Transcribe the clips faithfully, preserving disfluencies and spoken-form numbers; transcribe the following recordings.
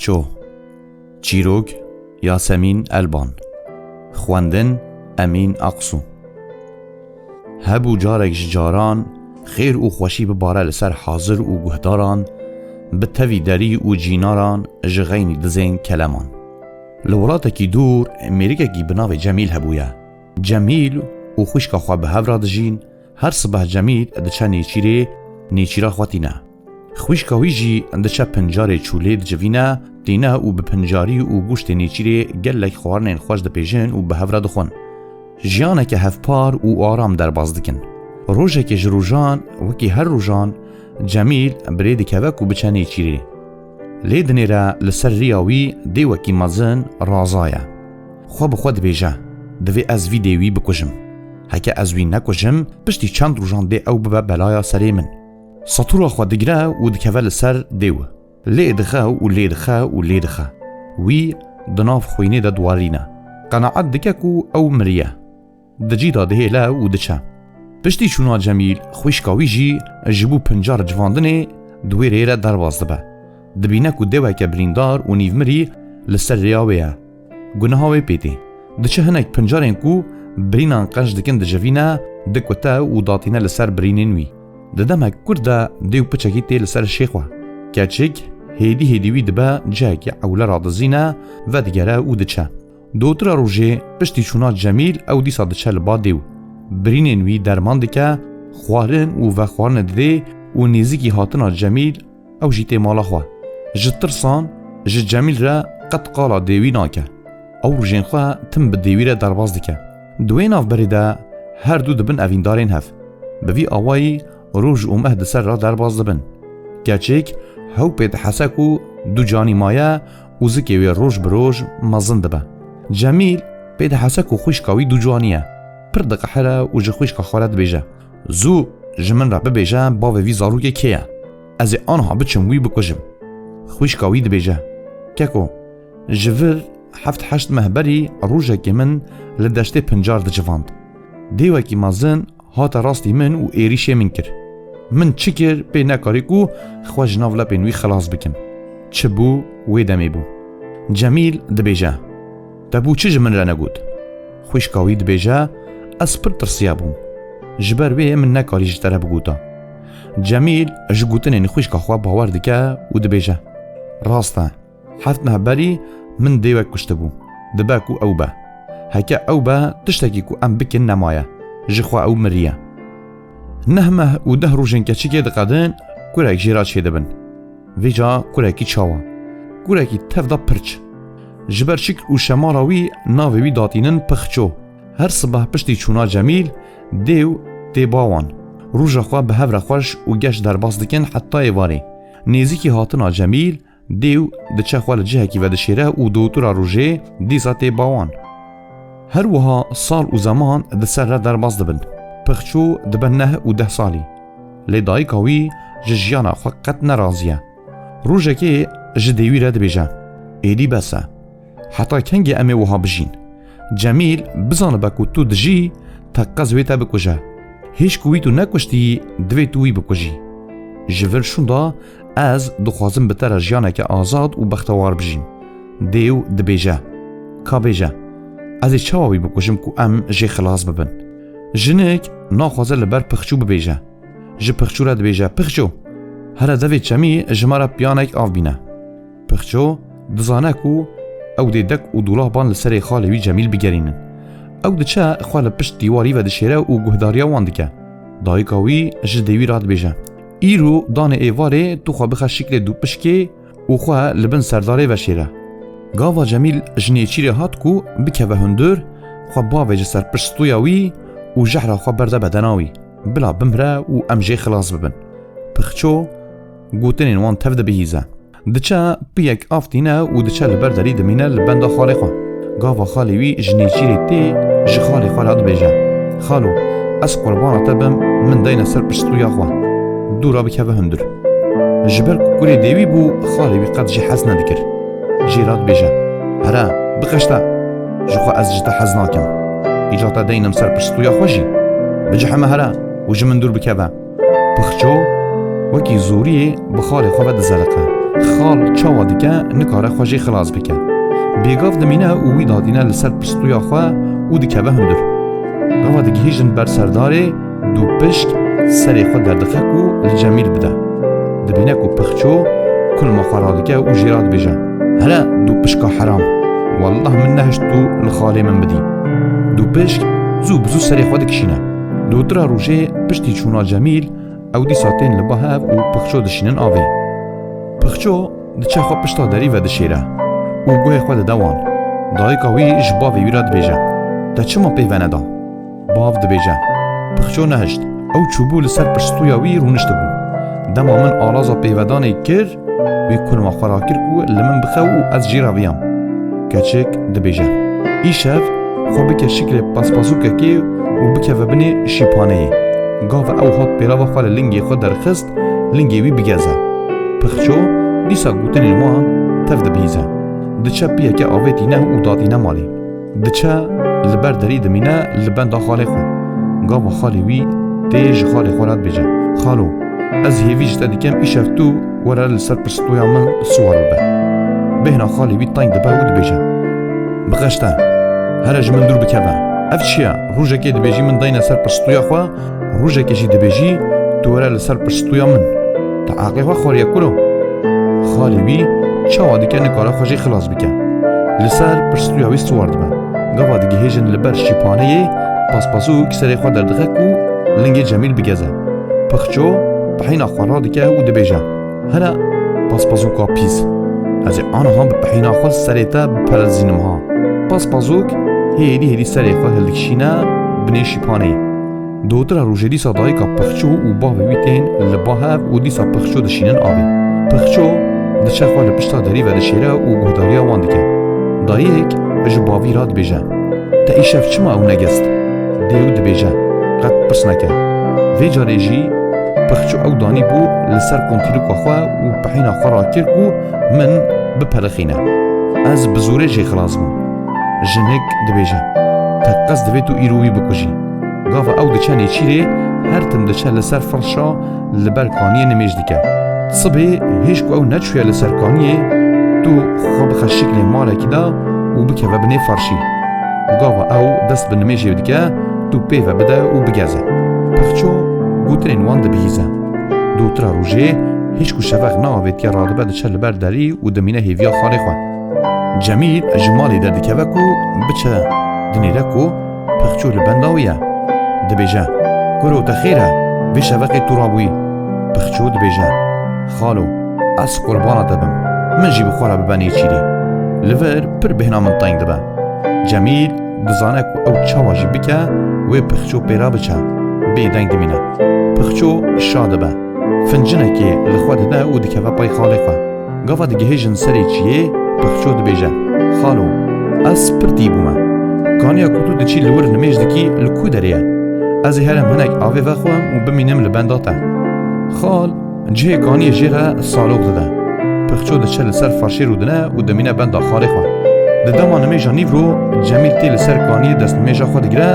Pixço. Çîrok, Yasemîn Elban. Xwendin, Emîn Aksu. Hebû carek ji caran, xêr û xweşî bibare li ser hazir û guhdaran, bi tevî derî û cînaran ji xeynî dizên keleman. Li welatekî dûr mêrikekî bi navê Cemîl hebûye. Cemîl û xwişka xwe bi hev re dijîn, her sibeh Cemîl diçe nêçîrê, nêçîra xwe tîne. Xwişka wî jî diçe pincarê çûlê dicivîne, tîne û bi pincarî û goştê nêçîrê gelek xwarinên xweş dipêjin û bi hev re dixwin. Jiyaneke hevpar û aram derbas dikin. Rojekê ji rojan, wekî her rojan, Cemîl bi rê dikeve ku biçe nêçîrê. Lê dinêre li ser riya wî dêwekî mezin razaye. Xwe bi xwe dibêje, "Divê ez vî dêwî bikujim. Heke ez wî nekujim, piştî çend rojan dê ew bibe belaya serê min." Satûra xwe digire û dikeve li ser dêw. Lê dixe û lê dixe û lê dixe. Wî di nav xwînê de diwarîne. Qenaet dike ku ew miriye. Di cî de dihêle û diçe. Piştî çûna Cemîl, xwişka wî jî ji bo pincar civandinê di wê rêyê re derbas dibe. Dibîne ku dêweke birîndar û nîvmirî li ser rêya wê ye. Guneha wê pê tê. Diçe hinek pincarên ku birînan qenc dikin dicivîne, dikute û datîne li ser birînên wî. Di demek kurt de dêw piçekî tê li ser şê xwe. Keçik hêdî hêdî wî dibe cihekî ewle radizîne, vedigere û diçe. Dotira rojê piştî çûna Cemîl ew dîsa diçe li ba dêw. Birînên wî derman dike, xwarin û vexwarinê didê û nêzîkî hatina Cemîl ew jî tê mala xwe. Ji tirsan ji Cemîl re qet qala dêwî nake. Ew rojên xwe tim bi dêwî re derbas dike. Di wê navberê de her du dibin evîndarên hev. Bi vî awayî roj û meh di ser re derbas dibin. Keçik hew pê dihese ku du canî maye û zikê wê roj bi roj mezin dibe. Cemîl pê dihese ku xwişka wî du canî ye. Pir diqehire û ji xwişka xwe re dibêje, "Zû ji min re bibêje, bavê vî zarokê kê ye? Ez ê aniha biçim wî bikujim." Xwişka wî dibêje, "Keko, ji vir heft heşt meh berî rojekê min li deştê pincar dicivand. Dêwekî mezin hate rastî min û êrîşê min kir. Min çi kir pê nekarî ku xwe ji nav lepên wî xilas bikim. Çi bû wê demê bû." Cemîl dibêje, "Te bû çi ji min re negot?" Xwişka wî dibêje, "Ez pir tirsiyabûm. Ji ber wê min nekarî ji te re bigota." Cemîl ji gotinên xwişka xwe bawer dike û dibêje, "Rast e. Heft meh berî min dêwek kuştibû. Dibe ku ew be. Heke ew be, tiştekî ku em bikin nemaye. Ji xwe ew miriye." Neh meh û deh rojên keçikê diqedin, kurek jê re çêdibin. Vêca kurekî çawa? Kurekî tev de pirç. Ji ber şikl û şemala wî navê wî datînin Pixço. Her sibeh piştî çûna Cemîl, dêw tê ba wan. Roja xwe bi hev re xweş û geş derbas dikin heta êvarê. Nêzîkî hatina Cemîl, dêw diçe xwe li cihekî vedişêre û dotira rojê dîsa tê ba wan. Her wiha sal û zeman di ser re derbas dibin. Pixço dibe neh û deh salî. Lê dayika wî ji jiyana xwe qet nerazî ye. Rojekê ji dêwî re dibêje, "Êdî bes e. Heta kengê em ê wiha bijîn? Cemîl bizanibe ku tu dijî, teqez wê te bikuje. Hêj ku wî tu nekuştiyî, divê tu wî bikujî. Ji vir şûnda ez dixwazim bi te re jiyaneke azad û bextewar bijîm." Dêw dibêje, "Ka bêje, ez ê çawa wî bikujim ku em jê xilas bibin?" Jinik naxwaze li ber Pixçû bibêje. Ji Pixçû re dibêje, "Pixçû, here devê çemî ji me re piyanek av bîne." Pixçû dizane ku ew dê dek û dolaban li serê xalê wî Cemîl bigerînin. Ew diçe xwe li pişt dîwarî vedişêre û guhdariya wan dike. Dayika wî ji dêwî re dibêje, "Îro danê êvarê tu xwe bixe şiklê dûpişkê û xwe li bin serdarê veşêre." Gava Cemîl ji nêçîrê hat ku bikeve hundir, xwe bavêje ser pişt stûya wî û jehra xwe berde bedena wî. "Bila bimire û em jê xilas bibin." Pixço gotinên wan tev dibihîze. Diçe piyek av tîne û diçe li ber derî dimîne li benda xalê xwe. Gava xalê wî ji nêçîrê tê, ji xalê xwe re dibêje, "Xalo, ez qurbana te bim, min deyne ser piştûya xwe. Dûra bikeve hundir." Ji ber ku kurê dêwî bû, xalê wî qet jê hez nedikir. Jê re dibêje, "Here, biqeşte. Ji xwe ez ji te hez nakim. Îca te deynim ser piştûya xwe jî. Bicihime here û ji min dûr bikeve." Pixço wekî zoriyê bi xalê xwe ve dizeliqe. Xal çawa dike, nikare xwe jê xilas bike. Bêgav dimîne û wî dadîne li ser pirstûya xwe û dikeve hundir. Gava digihîjin ber serdarê, dûpişk serê xwe derdixe ku li Cemîl bide. Dibîne ku Pixço kulma xwe radike û jê re dibêje, "Here dûpişka heram! Wallah min nehişt tu li xalê min bidî." Dûpişk zû bi zû serê xwe dikişîne. Dotira rojê piştî çûna Cemîl, ew dîsa tên li ba hev û Pixço dişînin avê. Pixço diçe xwe pişta derî vedişêre û guhê xwe dide wan. Dayika wî ji bavê wî re dibêje, "Te çima pê veneda?" Bav dibêje, "Pixço nehişt. Ew çûbû li ser pirstûya wî rûniştibû. Dema min alaza pêvedanê kir, wî kulma xwe rakir ku li min bixe û ez jê re viyam." Keçik dibêje, "Îşev xwe bike şiklê paspazûkekê û bikeve binê şîpaneyê. Gava ew hat pêlava xwe li lingê xwe derxist, lingê wî bigeze." Pixço dîsa gotinên wan tev dibihîze. Diçe piyeke avê tîne û datîne malê. Diçe li ber derî dimîne li benda xalê xwe. Gava xalê wî tê ji xalê xwe re dibêje, "Xalo, ez hêvî ji te dikim îşev tu were li ser pirstûya min siwar bibe." Bêhna xalê wî teng dibe û dibêje, "Biqeşte, here ji min dûr bikeve. Ev çi ye? Rojekê dibêjî min dayne ser pirstûya xwe, rojekê jî dibêjî tu were li ser pirstûya min. Te aqilê xwe xwariye kuro?" Xalê wî çawa dike nikare xwe jê xilas bike. Li ser pirstûya wî siwar dibe. Gava digihêjin li ber şîpaneyê, paspasûk serê xwe derdixe ku lingê Cemîl bigeze. Pixço pihîna xwe radike û dibêje, "Here paspazûka pîs, ez ê aniha bi pihîna xwe serê te biperezînim ha." Paspazûk hêdî hêdî serê xwe hildikişîne binê şîpaneyê. Dotira rojê dîsa dayika Pixço û bavê wî tên li ba hev û dîsa Pixço dişînin avê. Pixço diçe xwe li pişta derî vedişêre û guhdariya wan dike. Dayik ji bavî re dibêje, "Te îşev çima ew negist?" Dêw dibêje, "Qet pirs neke. Vê carê jî Pixço ew danî bû li ser kontîlûka xwe û pihîna xwe rakir ku min biperixîne. Ez bi zorê jê xilas bûm." Jinik dibêje, "Te qesd divê tu îro wî bikujî." Gava ew diçe nêçîrê, her tim diçe li ser firşa li ber kaniyê nimêj dike. Sibê hêj ku ew neçûye li ser kaniyê, tu xwe bixe şiklê malekî de û bikeve binê ferşî. Gava ew dest bi nimêjê dike, tu pê ve bide û bigeze. Pixço gotinên wan dibihîze. Dotira rojê hêj ku şeveq neavêtiye radibe diçe li ber derî û dimîne hêviya xalê xwe. Cemîl ji malê derdikeve ku biçe dinêre ku Pixço li benda wî ye. Dibêje, "Kuro te xêr e, vê şeveqê tu rabûyî." Pixço dibêje, "Xalo, ez qurbana te bim. Min jî bi xwe re bibe nêçîrê." Li vir pir bêhna min teng dibe. Cemîl dizane ku ew çawa jî bike, wê Pixço pê re biçe. Bêdeng dimîne. Pixço şa dibe. Fincinekê li xwe dide û dikeve pey xalê xwe. Gava digihêjin serê çiyê, Pixço dibêje, "Xalo, ez pir tî bûme. Kaniya ku tu diçî li wir nimêj dikî li ku derê ye? Ez ê herim hinek avê vexwim û bimînim li benda te." Xal cihê kaniyê jê re saloq dide. Pixço diçe li ser ferşê rûdine û dimîne benda xalê xwe. Di dema nimêja nîvro Cemîl tê li ser kaniyê destnimêja xwe digire,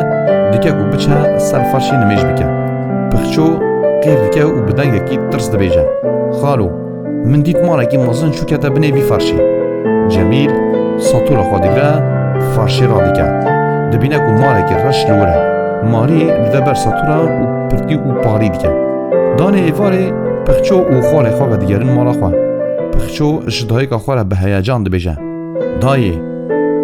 dike ku biçe ser ferşê nimêj bike. Pixço qêr dike û bi dengekî tirs dibêje, "Xalo, min dît malekî mezin çû kete binê vî ferşê." Cemîl satûra xwe digire, ferşê radike. Dibîne ku malekî reş li wir e. Malî dide ber satûran û pirtî û parî dike. Danê êvarê Pixço û xalê xwe vedigerin mala xwe. Pixço ji dayika xwe re bi heyecan dibêje, "Dayê,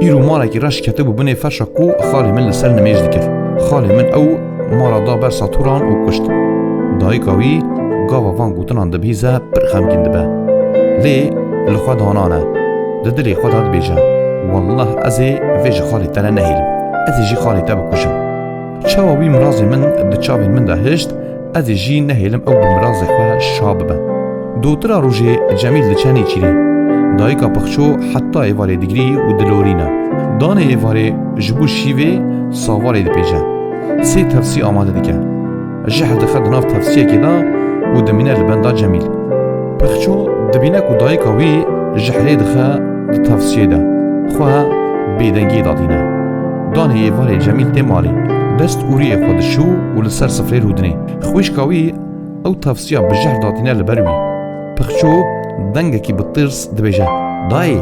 îro malekî reş ketibû binê ferşa ku xalê min li ser nimêj dikir. Xalê min ew mala da ber satûran û kuşt." Dayika wî gava van gotinan dibihîze pir xemgîn dibe. Lê li xwe danan e. Di dilê xwe de dibêje, "Wallah ez ê vê ji xalê te re nehêlim. Ez ê jî xalê te bikujim. Çawa wî mirazê min di çavên min de hişt, ez ê jî nehêlim ew bi mirazê xwe şa bibe." Dotira rojê Cemîl diçe nêçîrê. Dayika Pixço heta êvarê digirî û dilorîne. Danê êvarê ji bo şîvê savalê dipêje. Sê tevsî amade dike. Jehr dixe di nav tevsiyekê de û dimîne li benda Cemîl. Pixço dibîne ku dayika wî jehrê dixe di tevsiyê de. Xwe bêdengiyê datîne. Danê êvarê Cemîl tê malê. Dest û rûyê xwe dişû û li ser sifrê rûdinê. Xwişka wî ew tevsiya bi jehr datîne li ber wî. Pixço Dengekî bi tirs dibêje, "Dayê,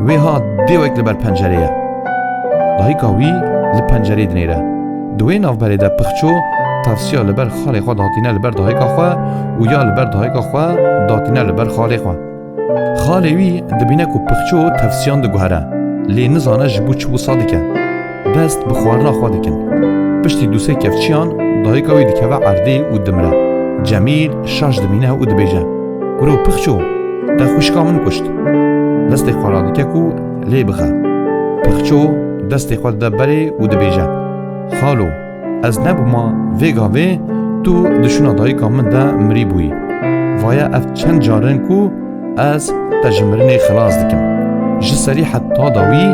wê ha dêwek li ber pencerê ye." Dayika wî li pencereyê dinêre. Di wê navberê de Pixço tevsiya li ber xalê xwe datîne li ber dayika xwe û ya li ber dayika xwe datîne li ber xalê xwe. Xalê wî dibîne ku Pixço tevsiyan diguhere, lê nizane ji bo çi wisa dike. Dest bi xwarina xwe dikin. Piştî du sê kevçiyan dayika wî dikeve erdê û dimire. Cemîl şaş dimîne û dibêje, "Kuro Pixço, te xwişka min kuşt." Destê xwe radike ku lê bixe. Pixço destê xwe dide berê û dibêje, "Xalo, ez nebûma vê gavê tu di şûna dayika min de mirî bûyî. Vaye ev çend car in ku ez te ji mirinê xilas dikim." Ji serî heta dawî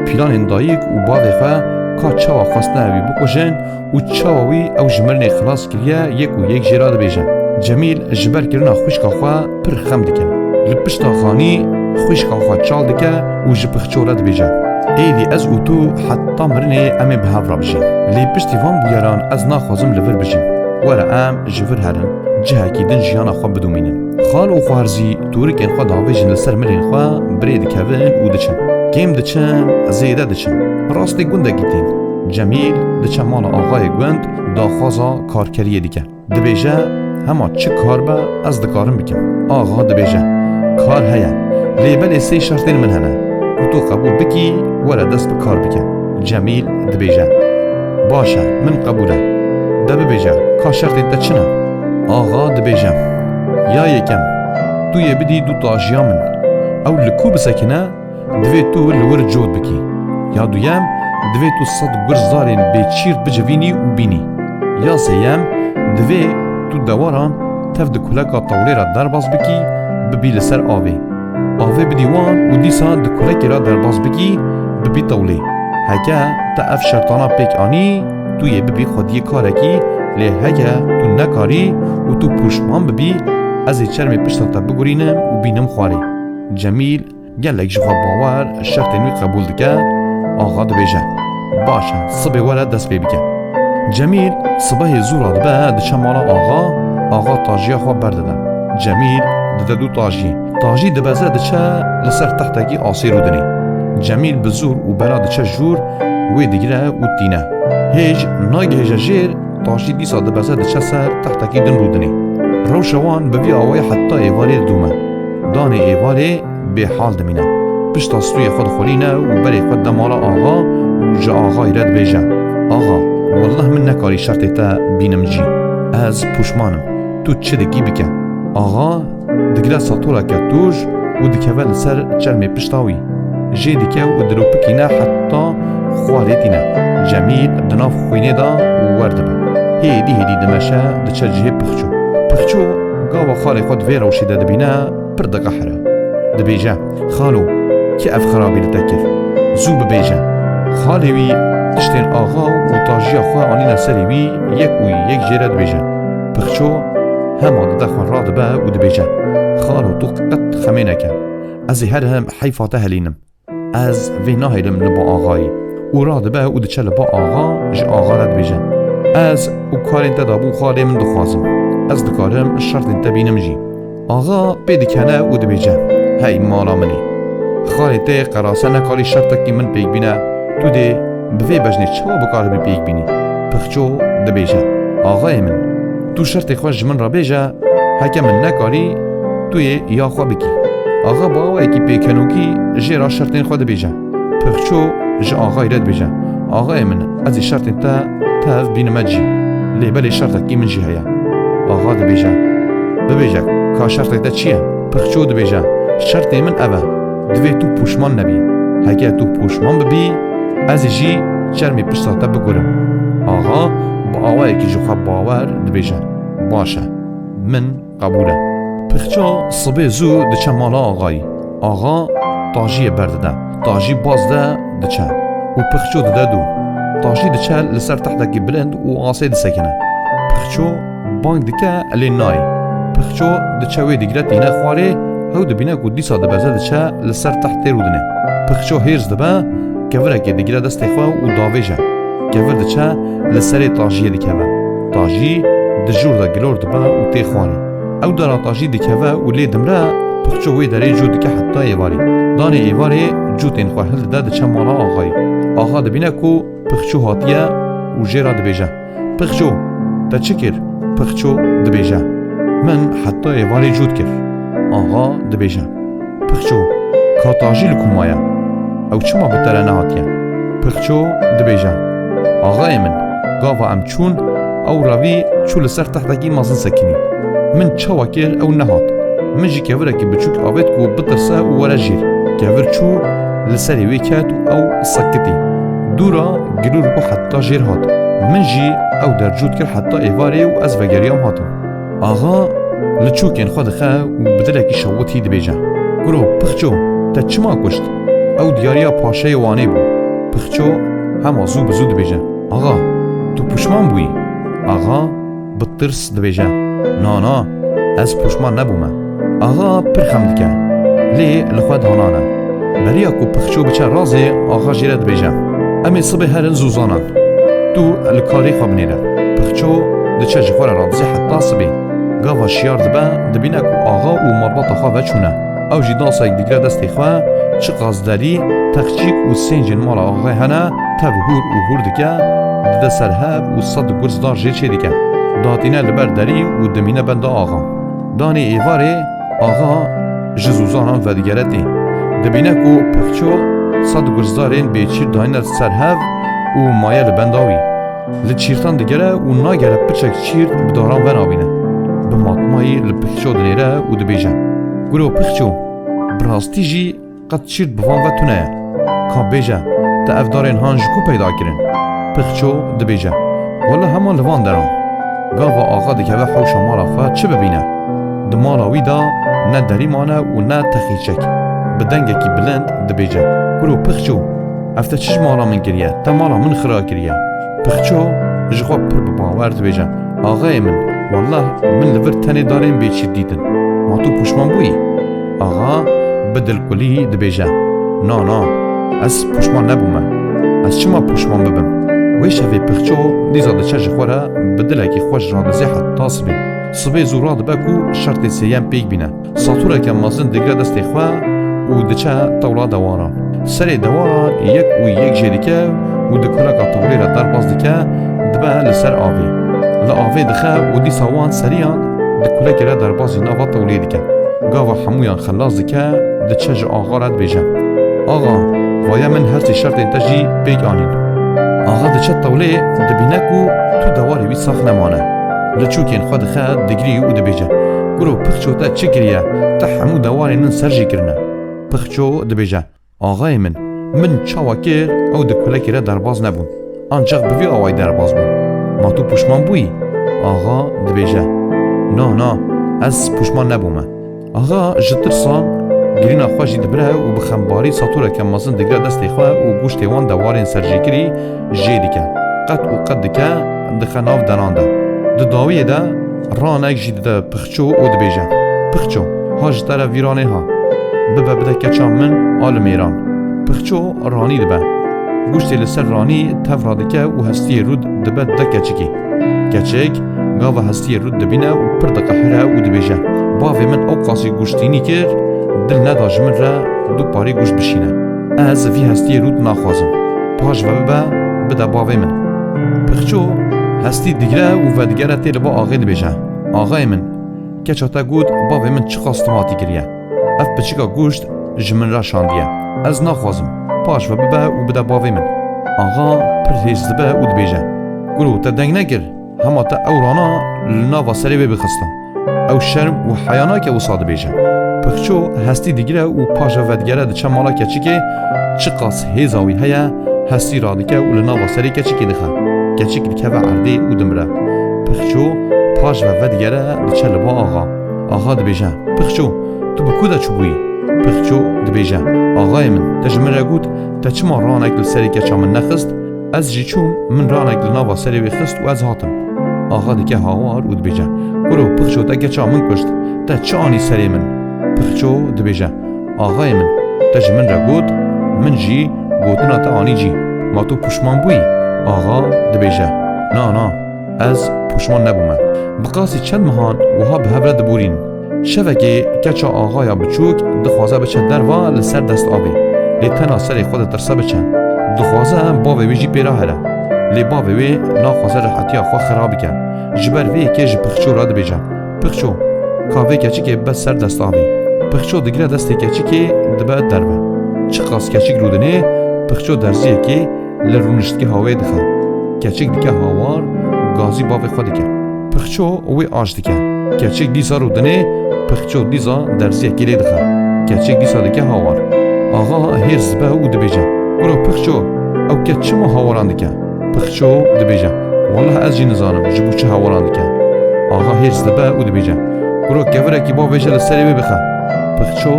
planên dayik û bavê xwe ka çawa xwestine ew ê bikujin û çawa wî ew ji mirinê xilas kiriye, yek û yek jê re dibêje. Cemîl ji ber kirina xwişka xwe pir xem dike. Li pişta xanî xwişka xwe çal dike û ji Pixço re dibêje, "Êdî ez û tu heta mirinê em ê bi hev re bijîn. Lê piştî van bûyeran ez naxwazim li vir bijîm. Were em ji vir herin, cihekî din jiyana xwe bidomînin." Xal û xwarzî tûrikên xwe davêjin li ser milên xwe, birê dikevin û diçin. Kêm diçin, zêde diçin. Rastî gundekî tên. Cemîl diçe mala axayê gund, daxwaza karkeriyê dike. Dibêje, "Hema çi kar be, ez dikarim bikim." Axa dibêje, "Kar heye, lê belê sê şertên min hene. Ku tu qebûl bikî, were dest bi kar bike." Cemîl dibêje, "Baş e, min qebûl e. De bibêje, ka şertên te çi ne?" Axa dibêje, "Ya yekem, tu yê bidî du tajiya min. Ew li ku bisekine, divê tu li wir cot bikî. Ya duyem, divê tu sed gur zarên bêçîrt bicivînî û bînî. Ya sêyem, divê tu dewaran tev di kuleka tewlê re derbas bikî, bibî li ser avê. Avê bidî wan û dîsa di kulekê re derbas bikî, bibî tewlê. Heke te ev şertana pêk anî, tu yê bibî xwediyê karekî, lê heke tu nekarî û tu pûşman bibî, ez ê çermê pişta te bigurînim û bînim xwarê." Cemîl gelek ji xwe bawer şertên wî qebûl dike, axa dibêje, "Baş e, sibê were dest pê bike." Cemîl sibehê zû radibe diçe mala axa, axa tajiya xwe berdide. Cemîl dide du tajiyê. Tajî dibeze diçe li ser textekî asê rûdinê. Cemîl bi zûr û bela diçe jûr, wê digire û tîne. Hêj nagihêje jêr, tajî dîsa dibeze diçe ser textekî din rûdinê. Rewşa wan bi vî awayî heta êvarê didome. Danê êvarê bêhal dimîne. Pişta stûyê xwe dixwelîne û berê xwe dide mala axa û ji axayî re dibêje, "Axa, wellah min nekarî şertê te bînim cî. Ez pûşman im. Tu çi dikî bike." Axa digire satoreke tûj û dikeve li ser çermê pişta wî. Jê dike û dilopikîne heta xwarê tîne. Cemîl di nav xwînê de wer dibe. Hêdî hêdî dimeşe diçe cihê Pixço. Pixço gava xalê xwe di vê rewşê de dibîne, pir diqehire. Dibêje, "Xalo, kê ev xerabî li te kir? Zû bibêje." Xalê wî tiştên axa û tajiya xwe anîne serê wî, yek û yek jê re dibêje. Pixço hema dide xwe radibe û dibêje, "Xalo, tu qet xemê neke. Ez ê herim heyfa te helînim. Ez vê nahêlim li ba axayî." Û radibe û diçe li ba axa, ji axa re dibêje, "Ez û karên te dabû xalê min dixwazim. Ez dikarim şertên te bînim jî." Axa pê dikene û dibêje, "Hey mala min ê. Xalê te yê qerase nekarî şertekî min pêk bîne, tu dê bi vê bejnê çawa bikaribî pêk bînî?" Pixço dibêje, "Axayê min, tu şertê xwe ji min re bêje, heke min nekarî, tu yê ya xwe bikî." Axa bi awayekî pêkenokî jê re şertên xwe dibêje. Pixço ji axayî re dibêje, "Axayê min, ez ê şertên te tev bînime cî. Lê belê şertekî min jî heye." Axa dibêje, "Bibêje, ka şertê te çi ye?" Pixço dibêje, "Şertê min ev e, divê tu pûşman nebî. Heke tu pûşman bibî, ez ê jî çermê pişta te bigurim." Axa bi awayekî ji xwe bawer dibêje, "Baş e, min qebûl e." Pixço sibê zû diçe mala axayî. Axa tajiyê berdide. Tajî baz de diçe û Pixço dide dû. Tajî diçe li ser textekî bilind û asê disekine. Pixço bang dike, lê nayê. Pixço diçe wê digire tîne xwarê, hew dibîne ku dîsa dibeze diçe li ser tehtê rûdinê. Pixço hêrs dibe, kevirekê digire destê xwe û davêje. Kevir diçe li serê tajiyê dikeve. Tajî di jûr de gilor dibe û tê xwarê. Ew dara tajî dikeve û lê dimre, Pixço wê derê cû dike heta êvarê. Danê êvarê cûtên xwe hildide diçe mala axayê. Axa dibîne ku Pixço hatiye û jê re dibêje, "Pixço, te çi kir?" Pixço dibêje, "Min heta êvarê cût kir." Axa dibêje, "Pixço, ka tajî li ku maye? Ew çima bi te re nehatiye?" Pixço dibêje, "Axayê min, gava em çûn, ew revî çû li ser textekî mezin sekinî. Min çawa kir, ew nehat. Min jî kevirekî biçûk avêt ku bitirse û were jêr. Kevir çû, li serê wê ket û ew sekitî. Dûra gilûr bû heta jêr hat. Min jî ew dercût kir heta êvarê û ez vegeriyam hatim." Axa li çûkên xwe dixe û bi dilekî şewitî dibêje, "Kuro, Pixço, te çima kuşt? Ew diyariya paşeyê Wanê bû." Pixço hema zû bi zû dibêje, "Axa, tu pûşman bûyî?" Axa bi tirs dibêje, "Na, na, ez pûşman nebûme." Axa pir xem dike, lê li xwe danan e. Beriya ku Pixço biçe razê, axa jê re dibêje, "Em ê sibê herin zûzanan. Tu li karê xwe binêre." Pixço diçe ji xwe re radizê heta sibê. Gava şiyar dibe, dibîne ku axa û malbata xwe veçûne. Ew jî dasayek digire destê xwe, çiqas derî, texçîk û sêncên mala axayê hene, tev hûr û hûr dike, dide ser hev û sed gurzdar jê çêdike. Datîne li ber derî û dimîne benda axa. Danê êvarê axa ji zûzanan vedigere tê. Dibîne ku Pixço sed gurdarên bêçîr dayine ser hev û maye li benda wî. Li çîrtan digere û nagere piçek çîrt bi daran venavîne. Bi matmayî li Pixço dinêre û dibêje, "Kuro Pixço, bi rastî jî qet çîrt bi van ve tune ye. Ka bêje, te ev darên han ji ku peyda kirin?" Pixço dibêje, "Wele hema li van deran." Gava axa dikeve hewşa mala xwe çi bibîne? Di mala wî de ne derî mane û ne texîçek. Bi dengekî bilind dibêje, "Kuro Pixço, ev te çi ji mala min kiriye? Te mala min xira kiriye." Pixço ji xwe pir bi bawer dibêje, "Axayê min, wallah min li vir tenê darên bêçît dîtin. Ma tu pûşman bûyî?" Axa bi dilkulî dibêje, "Na, na, ez pûşman nebûme. Ez çima pûşman bibim?" Wê şevê Pixço dîsa diçe ji xwe re bi dilekî xweş radizê heta sibê. Sibê zû radibe ku şertê sêyem pêk bîne. Satûreke mezin digre destê xwe û diçe tewla dewaran. Serê dewaran yek û yek jê dike û di kuleka tewlê re derbas dike, dibe li ser avê. Li avê dixe û dîsa wan seriyan di kulekê re derbasî nava tewlê dike. Gava hemûyan xelas dike, diçe ji axa re dibêje, "Axa, vaye min her sê şertên te jî pêk anîn." Axa diçe tewlê, dibîne ku tu dewarê wî sax nemane. Li çûkên xwe dixe, digrî û dibêje, "Kuro Pixço, te çi kiriye? Te hemû dewarên min ser jê kirine." Pixço dibêje, "Axayê min, min çawa kir, ew di kulekê re derbas nebûn. Ancaq bi vî awayî derbas bûn. Ma tu pûşman bûyî?" Axa dibêje, "Na, na, ez pûşman nebûme." Axa ji tirsan girîna xwe jî dibire û bi xembarî satûreke mezin digire destê xwe û goştê wan dewarên serjêkirî jê dike. Qet û qet dike, dixe nav denan de. Di dawiyê de ranek jî dide Pixço û dibêje, "Pixço, ha ji te re vî ranê ha. Bibe bide keça min a li mêran." Pixço ranî dibe. Goştê li ser ranî tev radike û hestiyê rût dibe dide keçikê. Keçik gava hestiyê rût dibîne û pir diqehire û dibêje, "Bavê min ew qasî goştînî kir, dil neda ji min re du parî goşt bişîne. Ez vî hestiyê rût naxwazim. Paş ve bibe, bide bavê min." Pixço hestî digire û vedigere tê li ba axê dibêje, "Axayê min, keça te got bavê min çiqas timatî kiriye. Ev piçika goşt ji min re şandiye. Ez naxwazim. Paş ve bibe û bide bavê min." Axa pir hêz dibe û dibêje, "Kuro, te deng nekir? Hema te ew rana li nava serê wê bixista. Ew şerm û heya nake wisa dibêje." Pixço hestî digire û paş ve vedigere diçe mala keçikê, çiqas hêza wî heye, hestî radike û li nava serê keçikê dixe. Keçik dikeve erdê û dimire. Pixço paş ve vedigere diçe li ba axa. Axa dibêje, "Pixço, tu bi ku de çûbûyî?" Pixço dibêje, "Axayê min, te ji min re got, te çima ranek li serê keça min nexist? Ez jî çûm, min ranek li nava serê wê xist û ez hatim." Axa dike hawar û dibêje, "Kuro, Pixço, te keça min kuşt, te çi anî serê min?" Pixço dibêje, "Axayê min, te ji min re got, min jî gotina te anî cî. Ma tu pûşman bûyî?" Axa dibêje, "Na, na, ez pûşman nebûme." Bi qasî çend mehan wiha bi hev re diborînin. Şevekê keça axaya biçûk dixwaze biçe derva li ser dest avê. Lê tena serê xwe ditirse biçe. Dixwaze bavê wî jî pê re here. Lê bavê wê naxwaze rihetiya xwe xira bike. Ji ber vê yekê ji Pixço re dibêje, Pixço, ka vê keçikê bibe ser dest avê. Pixço digire destê keçikê dibe derve. Çiqas keçik rûdinê, Pixço derziyekê li rûniştgeha wê dixe. Keçik dike hawar, gazî bavê xwe dike. Pixço wê aş dike. Keçik dîsa rûdinê, Pixço dîsa derziyekê lê dixe. Keçik dîsa dike hawar. Axa hêrs dibe û dibêje, Kuro Pixço, ew keç çima hawaran dike? Pixço dibêje, Wallah ez jî nizanim ji bo çi hawaran dike. Axa hêrs dibe û dibêje, Kuro kevirekî bavêje li serê wê bixe. Pixço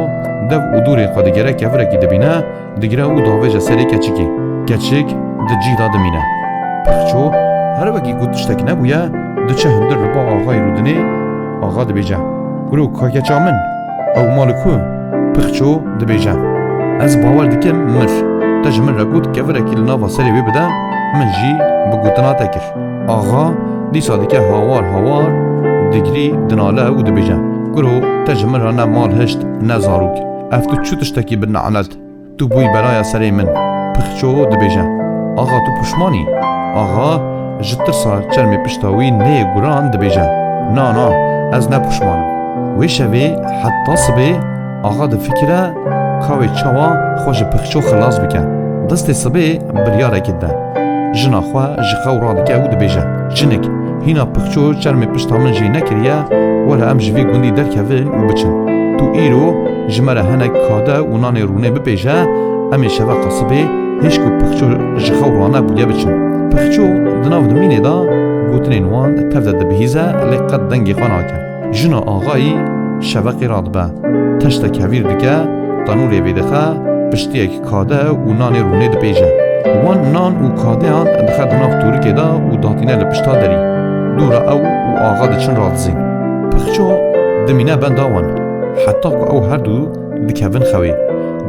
dev û dûrê xwe digere kevirekî dibîne, digire û davêje serê keçikê. Keçik di cî de dimîne. Pixço her wekî ku tiştek nebûye, diçe hundir li ba axayê rûdinê. Axa dibêje, Kuro ka keça min, ew ma li ku? Pixço dibêje, Ez bawer dikim mir. Te ji min re got kevirekî li nava serê wê bide, min jî bi gotina te kir. Axa dîsa dike hawar hawar, digirî dinale û dibêje, Kuro te ji min re ne mal hişt ne zarok. Ev tu çi tiştekî bi ne'let? Tu bûyî belaya serê min. Pixço dibêje, Axa tu pişman î? Axa ji tirsa çermê pişta wî neyê guran dibêje, Na, na, ez ne pişman im. Wê şevê heta sibê axa difikire ka wê çawa xwe ji Pixço xilas bike. Destê sibê biryarekê dide. Jina xwe ji xew radike û dibêje, Jinik, hîna Pixço çermê pişta min jê nekiriye, were em ji vî gundî derkevin û biçin. Tu îro ji me re hinek kade û nanê rûnê bipêje, em ê şeveqa sibê hêj ku Pixço ji xew ranebûye biçin. Pixço di nav nimînê de gotinên wan tev de dibihîze, lê qet dengê xwe nake. Jina axayî şeveqê radibe. Teştek hevîr dike, tenûrê vêdixe, piştiyek kade û nanê rûnê dipêje. Wan nan û kadeyan dixe di nav tûrikê de û datîne li pişta derî. Dû re ew û axa diçin radizîn. Pixço dimîne benda wan. Heta ku ew her du dikevin xewê.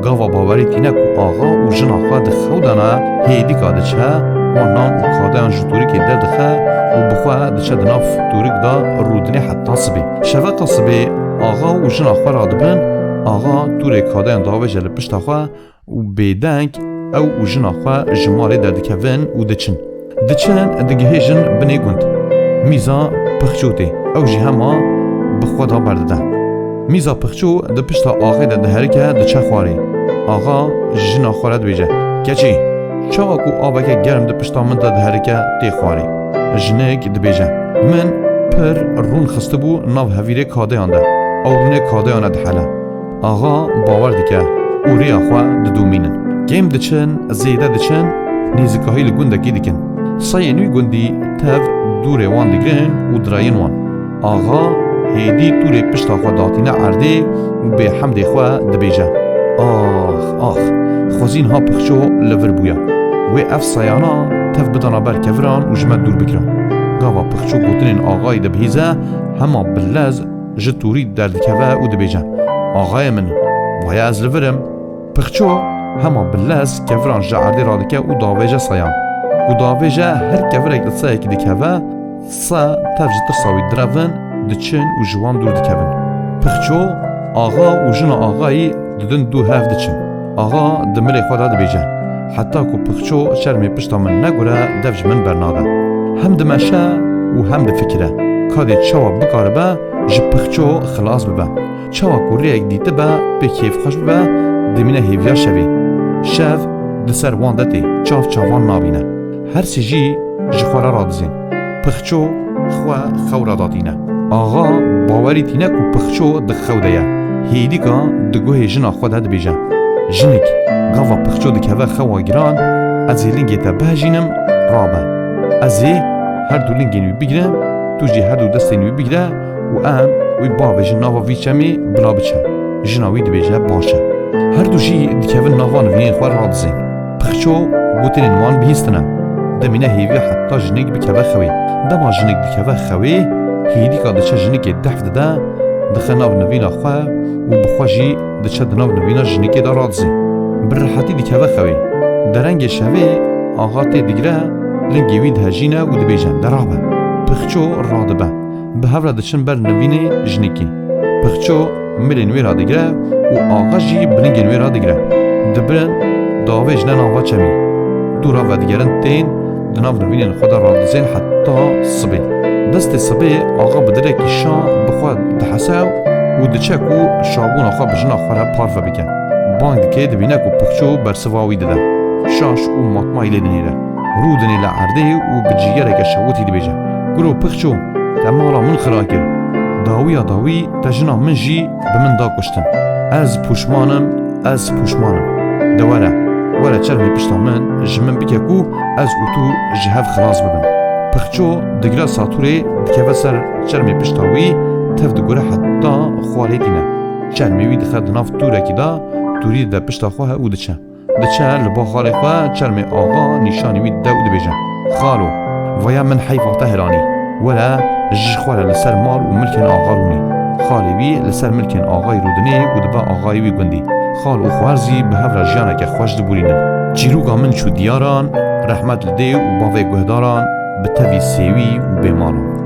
Gava bawerî tîne ku axa û jina xwe di xew de ne, hêdîka diçe, wan nan û kadeyan ji tûrikê derdixe û bi xwe diçe di nav tûrik de rûdinê heta sibê. Şeveqa sibê axa û jina xwe radibin, axa tûrê kadeyan davêje li pişta xwe û bêdeng ew û jina xwe ji malê derdikevin û diçin. Diçin, digihêjin binê gund. Mîza Pixço tê. Ew jî hema bi xwe de berdide. Mîza Pixço di pişta axê de diherike, diçe xwarê. Axa ji jina xwe re dibêje, Keçê, çawa ku aveke germ di pişta min de diherike tê xwarê? Jinik dibêje, Min pir rûn xistibû nav hevîrê kadeyan de. Ew rûnê kadeyan e dihele. Axa bawer dike û rêya xwe didomînin. Kêm diçin, zêde diçin, nêzikahî li gundekî dikin. Sayên wî gundî tev dûrê wan digirin û dirayên wan. Axa hêdî tûrê pişta xwe datîne erdê û bêhemdê xwe dibêje, Ax, ax, xwezî niha Pixço li vir bûya. Wê ev sayana tev bidana ber keviran û ji me dûr bikirin. Gava Pixço gotinên axayî dibihîze, hema bi lez ji tûrî derdikeve û dibêje, Axayê min, vaye ez li vir im. Pixço hema bi lez keviran ji erdê radike û davêje sayan. Ku davêje her kevirek li sayekî dikeve, se tev ji tirsa wî direvin, diçin û ji wan dûr dikevin. Pixço, axa û jina axayî didin dû hev diçin. Axa di milê xwe de dibêje, Heta ku Pixço çermê pişta min negure, dev ji min bernade. Hem dimeşe û hem difikire, ka dê çawa bikaribe ji Pixço xilas bibe. Çawa ku rêyek dîtibe pê kêfxweş bibe, dimîne hêviya şevê. Şev di ser wan de tê, çav çavan nabîne. Her sê jî ji xwe re radizên. Pixço xwe xew re datîne. Axa bawerî tîne ku Pixço di xew de ye. Hêdîka di guhê jina xwe de dibêje, Jinik, gava Pixço dikeve xewa giran, ez ê lingê te bihejînim, rabe. Ez ê her du lingên wî bigirim, tu jî her du destên wî bigire û em wî bavêjin nava vî çemê bila biçe. Jina wî dibêje, Baş e. Her du jî dikevin nava nivînên xwe radizên. Pixço gotinên wan bihîstine. Dimîne hêviya heta jinik bikeve xewê. Dema jinik dikeve xewê, hêdîka diçe jinikê dehf dide, dixe nav nivîna xwe û bi xwe jî diçe di nav nivîna jinikê de radizê. Bi rihetî dikeve xewê. Derengê şevê axa tê digire, lingê wî dihejîne û dibêje, Derabe. Pixço radibe. Bi hev re diçin ber nivînê jinikê. Pixço milên wê ra digire û axa jî bilingên wê ra digire. Dibirin, davêjine nava çemî. Dûra vedigerin tên, di nav nivînên xwe de radizên heta sibê. Destê sibê axa bi dilekî şa bi xwe dihese û diçe ku şabûna xwe bi jina xwe re parve bike. Bang dike, dibîne ku Pixço bersiva wî dide. Şaş û matmayî lê dinêre. Rû dinêle erdê û bi cîgereke şewitî dibêje: Guro Pixço, te mala min xira kir. Dawiya dawî te jina min jî bi min da kuştin. Ez pûşman im, ez pûşman im. De were, were çermê pişta min, ji min bike ku ez û tu ji hev xilas bibin. Pixço digre satûrê, dikeve ser çermê pişta wî, tev digure heta xwe lê tîne. Çermê wî dixe di nav tûrekî de, tûrî dide pişta xwe û diçe. Diçe li ba xalê xwe, çermê axa nîşanî wî dide û dibêje: Xalo, vaya min heyfa te helanî. Were, ji xwe re li ser mal û milkên axa rûnê. Xalê wî li ser milkên axayî rûdinê û dibe axayê wî gundî. Xal û xwar zî bi hev re jiyaneke xweş dibûrînin. Çîroka min çû diyaran, rehmet li dê û bavê guhdaran, bi tevî sêwî û bêmalan.